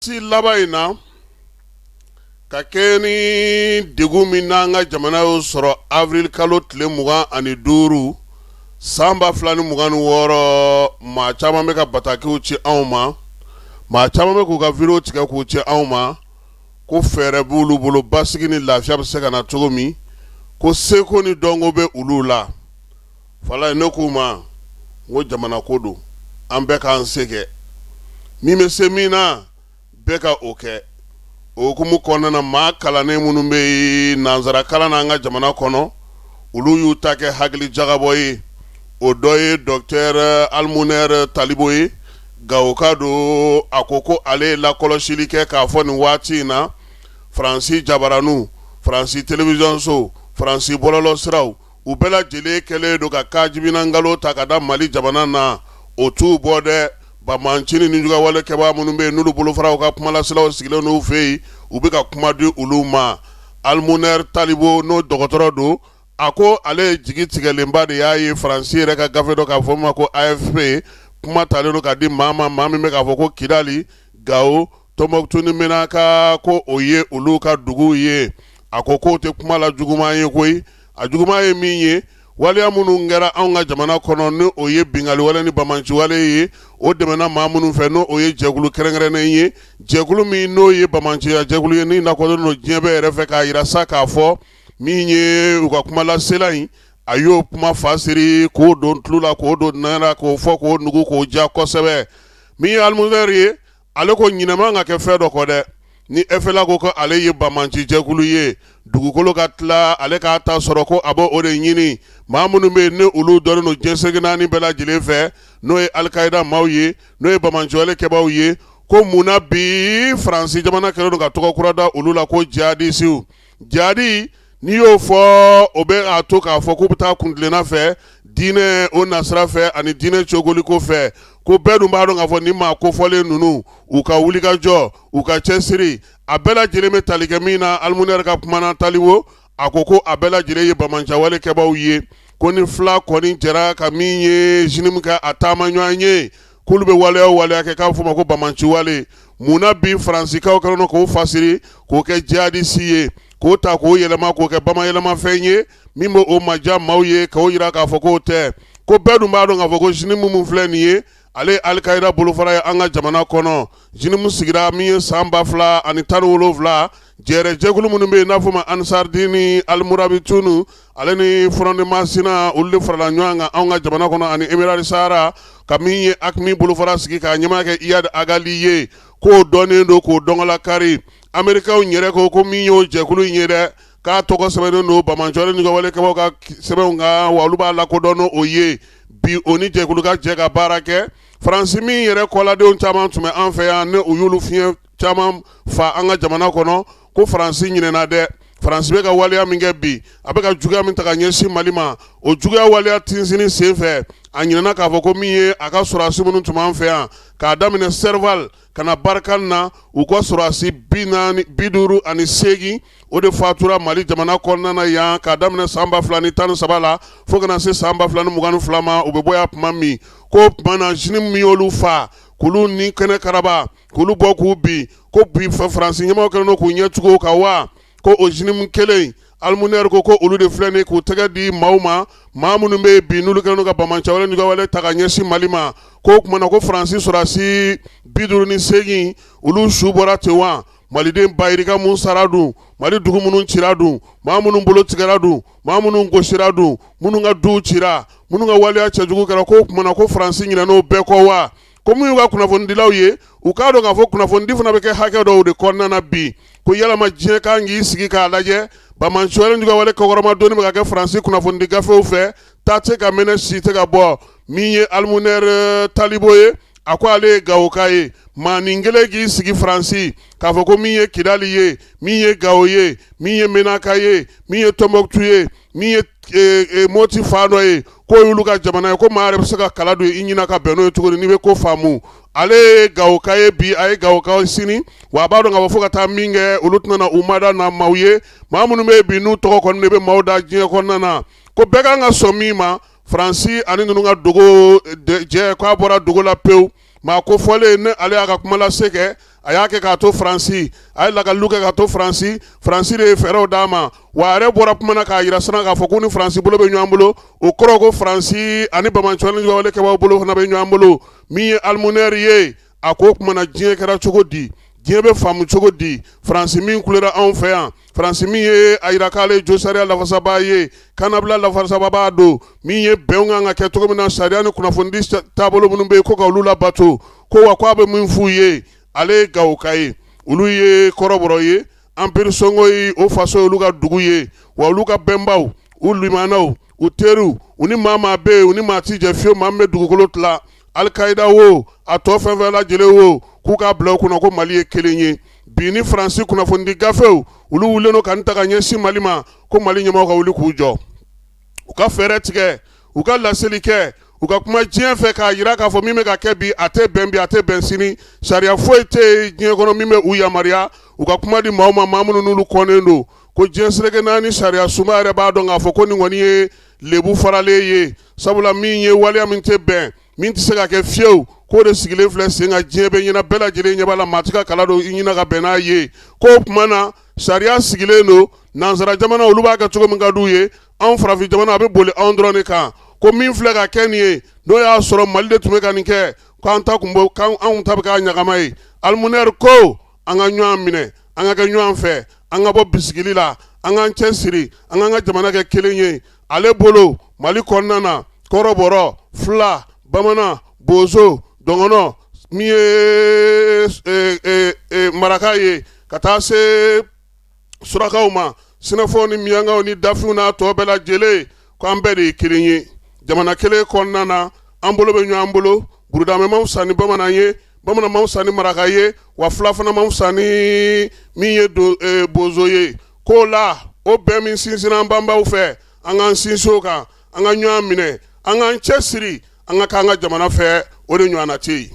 Si laban in na ka kɛɲɛ ni degun min n'an ka jamana y'o sɔrɔ avril kalo tile 25 san 2026, maa caman bɛ ka batakiw ci anw ma, maa caman bɛ k'u ka video tigɛ k'u ci anw ma ko fɛɛrɛ b'olu bolo basigi ni lafiya bɛ se ka na cogo min, ko seko ni dɔnko bɛ olu la. Falaye, ne k'u ma n ko jamana ko don, an bɛɛ k'an se kɛ, min bɛ se min na bɛɛ ka o kɛ. O hukumu kɔnɔna na, maa kalannen minnu bɛ yen nansara kalan na an ka jamana kɔnɔ, olu y'u ta kɛ hakili jagabɔ ye. O dɔ ye docteur Almunɛr Talibo ye, Gawoka don. A ko ko ale ye lakɔlɔsili kɛ k'a fɔ nin waati in na, Faransi jabaraniw, Faransi télévision so, Faransi bɔlɔlɔsiraw, u bɛɛ lajɛlen kɛlen don ka kajibina nkalon ta ka da Mali jamana na. O t'u bɔ dɛ. Banbaanci ni nijuguyawale kɛbaa minnu bɛ yen, n'olu bolofaraw ka kumalaselaw sigilen n'u fɛ yen, u bɛ ka kuma di olu ma. Almunɛr Talibo, n'o dɔgɔtɔrɔ don, a ko ale ye jigi tigɛlenba de y'a ye Faransi yɛrɛ ka gafe dɔ k'a fɔ ma ko AFP, kuma talen don ka di maa ma, maa min bɛ k'a fɔ ko Kidali, Gawo, Tɔnbɔkutu ni Menaka, ko o ye olu ka duguw ye. A ko k'o tɛ kuma la juguman ye koyi. A juguman ye min ye, waleya minnu kɛra anw ka jamana kɔnɔ, ni o ye binkanni wale ni banbaanci wale ye, o dɛmɛna maa minnu fɛ, n'o o ye jɛkulu kɛrɛnkɛrɛnnen ye, jɛkulu min n'o ye banbaanciya jɛkulu ye, ni lakodɔnnen don diɲɛ bɛɛ yɛrɛ fɛ, k'a jira sa k'a fɔ min ye u ka kumalasela in, a y'o kuma fasiri k'o don tulu la, k'o don nɛn na, k'o fɔ k'o nugu k'o ja kosɛbɛ. Min ye Almunɛr ye, ale ko ɲinɛ man ka kɛ fɛn dɔ kɔ dɛ. Ni FLA ko ko ale ye banbaanci jɛkulu ye, dugukolo ka tila ale k'a ta sɔrɔ, ko a b'o de ɲini. Maa minnu bɛ yen, ni olu dɔnnen don diɲɛ seleke naani bɛɛ lajɛlen fɛ, n'o ye Alikayida maaw ye, n'o ye banbaanciwale kɛbaaw ye, ko mun na bi Faransi jamana kɛlen don ka tɔgɔ kura da olu la ko jihadisiw? Jihadi, n'i y'o fɔ, o bɛ a to k'a fɔ k'u bɛ taa kuntilenna fɛ diinɛ o nasira fɛ ani diinɛ cogoliko fɛ. Ko bɛɛ dun b'a dɔn k'a fɔ ni maa kofɔlen ninnu, u ka wulikajɔ, u ka cɛsiri, a bɛɛ lajɛlen bɛ tali kɛ min na. Almunɛr ka kuma na, Talibo a ko ko a bɛɛ lajɛlen ye banbaanciwale kɛbaaw ye. Ko ni fila kɔni jɛra ka min ye JNIM ka a taama ɲɔgɔn ye, k'olu bɛ waleya o waleya kɛ k'a fɔ ma ko banbaanci wale. Mun na bi Faransikaw kɛlen don k'o fasiri k'o kɛ jihadisi ye, k'o ta k'o yɛlɛma k'o kɛ bamayɛlɛmafɛn ye min bɛ o maja maaw ye, k'o jira k'a fɔ k'o tɛ? Ko bɛɛ dun b'a dɔn k'a fɔ ko JNIM min filɛ nin ye, ale ye Alikayida bolofara ye an ka jamana kɔnɔ. JNIM sigira min ye san 2017, jɛrɛ jɛkulu minnu bɛ yen n'a fɔ ma Ansaridini, Alimurabitunu, ale ni Front de Masina, olu de farala ɲɔgɔn kan anw ka jamana kɔnɔ ani Émirats Sahara, ka min ye AQMI bolofara sigi k'a ɲɛmaa kɛ Iyad Ag Ghali ye, k'o dɔnnen don k'o dɔnkɔlakari. Amerikaw yɛrɛ ko ko min y'o jɛkulu in ye dɛ, k'a tɔgɔ sɛbɛnnen don banbaanciwale ni wale kɛbaaw ka sɛbɛnw kan, wa olu b'a lakodɔn n'o ye. Bi o ni jɛkulu ka jɛ ka baara kɛ, Faransi min yɛrɛ kɔladenw caman tun bɛ an fɛ yan, ni u y'olu fiɲɛ caman fa an ka jamana kɔnɔ, ko Faransi ɲinɛna dɛ. Faransi bɛ ka waleya min kɛ bi, a bɛ ka juguya min ta ka ɲɛsin Mali ma, o juguya waleya tinsinni sen fɛ, a ɲinɛna k'a fɔ ko min ye a ka sɔrɔdasi minnu tun b'an fɛ yan, k'a daminɛ Serval ka na Barkhane na, u ka sɔrɔdasi 458, o de fatura Mali jamana kɔnɔna na yan, k'a daminɛ san 2013 la fo ka na se san 2022 ma, u bɛ bɔ yan tuma min. Ko tuma na JNIM min y'olu fa, k'olu ni kɛnɛ karaba, k'olu bɔ k'u bin, ko bi Faransi ɲɛmaaw kɛlen don k'u ɲɛ tugu o kan wa? Ko o JNIM kelen, Almunɛr ko ko olu de filɛ nin k'u tɛgɛ di maaw ma, maa minnu bɛ yen bi n'olu kɛlen don ka banbaanciwale ni wale ta ka ɲɛsin Mali ma. Ko o tuma na ko Faransi sɔrɔdasi 58, olu su bɔra ten wa? Maliden bayirika mun sara dun, Mali dugu minnu cira dun, maa minnu bolo tigɛra dun, maa minnu gosira dun, minnu ka duw cira, minnu ka waleya cɛjugu kɛra, ko o tuma na ko Faransi ɲinɛn'o bɛɛ kɔ wa? Ko min y'u ka kunnafonidilaw ye, u k'a dɔn k'a fɔ kunnafonidi fana bɛ kɛ hakɛ dɔw de kɔnɔna na bi. Ko yalama diɲɛ kan k'i sigi k'a lajɛ, banbaanciwale ni wale kɔkɔrɔmadonni bɛ ka kɛ Faransi kunnafonidi gafew fɛ, ta tɛ ka mɛnɛ, si tɛ ka bɔ. Min ye Almunɛr Talibo ye, a ko ale ye Gawoka ye. Maanin kelen k'i sigi Faransi k'a fɔ ko min ye Kidali ye, min ye Gawo ye, min ye Menaka ye, min ye Tɔnbɔkutu ye, min ye Moti fan dɔ ye, k'o y'olu ka jamana ye, ko maa yɛrɛ bɛ se ka kala don i ɲin ka bɛn n'o ye cogo di n'i bɛ ko faamu? Ale ye Gawoka ye bi, a ye Gawoka ye sini, wa a b'a dɔn k'a fɔ fo ka taa min kɛ, olu tɛna na u mada na maaw ye, maa minnu bɛ yen bi n'u tɔgɔ kɔni de bɛ maaw da diɲɛ kɔnɔna na. Ko bɛɛ kan ka sɔn min ma, Faransi ani ninnu ka dogo jɛ, k'a bɔra dogo la pewu. Maa ko fɔlen, ne ale y'a ka kuma lase kɛ, a A y'a kɛ k'a to Faransi, a ye lakalilu kɛ k'a to Faransi. Faransi de ye fɛɛrɛw d'a ma. Wa a yɛrɛ bɔra kuma na k'a jira sisan k'a fɔ ko ni Faransi bolo bɛ ɲɔgɔn bolo, o kɔrɔ ko Faransi ani banbaanciwale kɛbaaw bolo fana bɛ ɲɔgɔn bolo. Min ye Almunɛri ye, a ko o tuma na diɲɛ kɛra cogo di? Diɲɛ bɛ faamu cogo di? Faransi min kulera anw fɛ yan, Faransi min ye a jira k'ale ye josariya lafasabaa ye, kannabila lafasabaa don, min ye bɛn kan ka kɛ cogo min na, sariya ni kunnafonidi taabolo minnu bɛ yen ko ka olu labato, ko wa k'a bɛ min f'u ye, ale ye Gawoka ye, olu ye kɔrɔbɔrɔ ye, Empire Songhai o faso ye olu ka dugu ye. Wa olu ka bɛnbaw, u limanaw, u teriw, u ni maa maa bɛ yen, u ni maa ti jɛ fiyewu, maa min bɛ dugukolo tila, Alikayida wo, a tɔ fɛn fɛn lajɛlen wo, k'u k'a bila u kunna ko Mali ye kelen ye. Bi ni Faransi kunnafonidi gafew, olu wulilen don ka n ta ka ɲɛsin Mali ma, ko Mali ɲɛmaaw ka wuli k'u jɔ, u ka fɛɛrɛ tigɛ, u ka laseli kɛ, u ka kuma diɲɛ fɛ k'a jira k'a fɔ min bɛ ka kɛ bi, a tɛ bɛn bi, a tɛ bɛn sini. Sariya foyi tɛ yen diɲɛ kɔnɔ min bɛ u yamaruya u ka kuma di maaw ma, maa minnu n'olu kɔnnen don. Ko diɲɛ seleke naani sariya sunba yɛrɛ b'a dɔn k'a fɔ ko nin kɔni ye lebu faralen ye, sabula min ye waleya min tɛ bɛn, min tɛ se ka kɛ fiyewu, k'o de sigilen filɛ sen kan diɲɛ bɛɛ ɲɛna, bɛɛ lajɛlen ɲɛ b'a la, maa tɛ ka kala don i ɲin na ka bɛn n'a ye. K'o tuma na sariya sigilen don, nansara jamana olu b'a kɛ cogo min ka d'u ye, anw farafin jamana a bɛ boli anw dɔrɔn de kan. Ko min filɛ ka kɛ nin ye, n'o y'a sɔrɔ Mali de tun bɛ ka nin kɛ, k'an ta kun bɔ, k'anw ta bɛ k'a ɲagama ye. Almunɛri ko an ka ɲɔgɔn minɛ, an ka kɛ ɲɔgɔn fɛ, an ka bɔ bisigili la, an k'an cɛ siri, an k'an ka jamana kɛ kelen ye. Ale bolo Mali kɔnɔna na, kɔrɔbɔrɔ, fila, bamanan, bozo, dɔgɔnɔ, min ye maraka ye, ka taa se surakaw ma, sinafɔw ni miyankaw ni dafinw n'a tɔ bɛɛ lajɛlen, ko an bɛɛ de ye kelen ye jamana kelen kɔnɔna na, an bolo bɛ ɲɔgɔn bolo. Burudamɛ man fisa ni bamanan ye, bamanan man fisa ni maraka ye, wa fila fana man fisa ni min ye bozo ye. K'o la o bɛn min sinsinna an banbaw fɛ, an k'an sinsin o kan, an ka ɲɔgɔn minɛ, an k'an cɛ siri, an ka k'an ka jamana fɛ, o de ɲɔgɔnna tɛ yen.